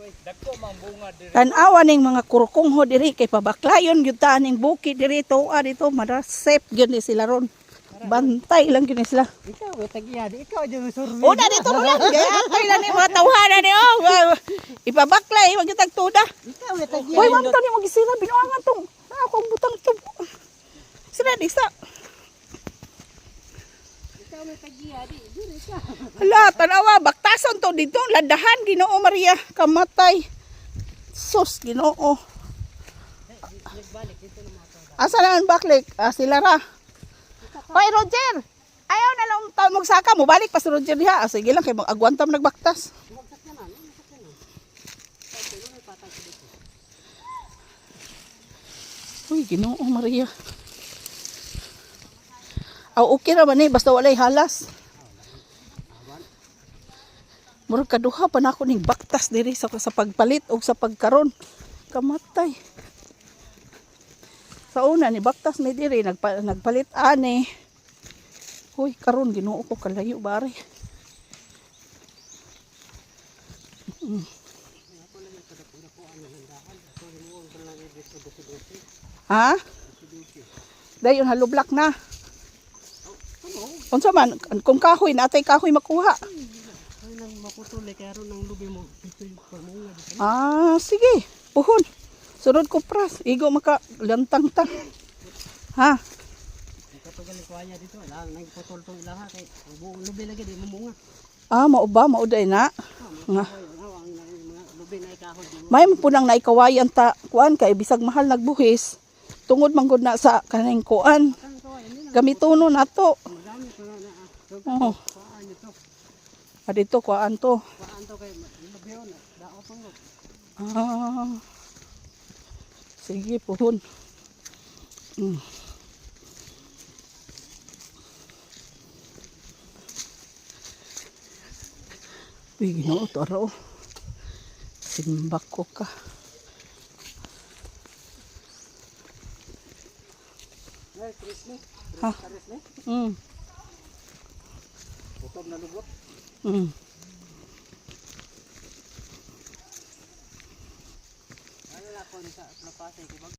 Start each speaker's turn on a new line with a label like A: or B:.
A: Dagko mang bunga diri.
B: Tan-awa ning mga kurukungho diri kay pabaklayon gyud ta ning bukid diri tuwa dito, marasep gyud ni sila ron. Bantay lang gyud ni sila.
C: Ikaw, eh, tag-iya. Ikaw, dyan survey.
B: Una dito mo lang. Gayatay lang ni mga tawhana ni oh. Ipabaklay wag gyud tagtuda.
C: Ikaw, eh, tag-iya.
B: Hoy, ma'am, to ni magisira binuangan tong. Ah, akong butang to. Sira di sa.
C: Ikaw, eh, tag-iya. Di, diri ka.
B: Hala, tanawa, baktason to dito, ladahan Ginoo Maria, kamatay. Sus, Ginoo. Asa na ang baklik? Ah, sila ra. Hoy, Roger. Ayaw na lang ta magsaka mo balik pa si Roger diha. Ah, sige lang kay mag-agwanta man nagbaktas. Uy, Ginoo Maria. Aw, okay ra man eh, basta walay halas. Murag kaduha pa nako ning baktas diri sa pagpalit og sa pagkaron. Kamatay. Sa una ni baktas mi diri nagpalit ani. Hoy, karon Ginoo ko kalayo bare. Ha? Dayon halublak na. Unsa man kung kahoy natay kahoy makuha.
C: Ay, nang makutuloy, kaya ron ang lubi mo. Dito yung pamunga. Dito.
B: Ah, sige. Puhon. Sunod ko pras. Igo maka lantang ta. Ha?
C: Kapag kuha niya dito, lang, nagputol tong ilaha. Kay, ang buong lubi lagi, di mamunga.
B: Ah, mao ba mao day na. Nga.
C: Ay, ang mga lubi na ikahoy. Di mo.
B: May punang naikawayan ta kuan kay bisag mahal nagbuhis. Tungod man gud na sa kaning kuan.
C: Ang kawayan nila.
B: Gamitono nato.
C: Magamit ko na na.
B: Oh,
C: Kuhaan ito.
B: ah, dito kuan to.
C: Kuhaan to kay lubi yun. Daot ang
B: Ah. Sige, puhon. Uy, Ginoo, taro. Simbak ko ka.
C: Ay, Chris ni.
B: Ha?
C: Chris ni.
A: Butob na lubot.
C: Ano na ako sa Plapasay, kay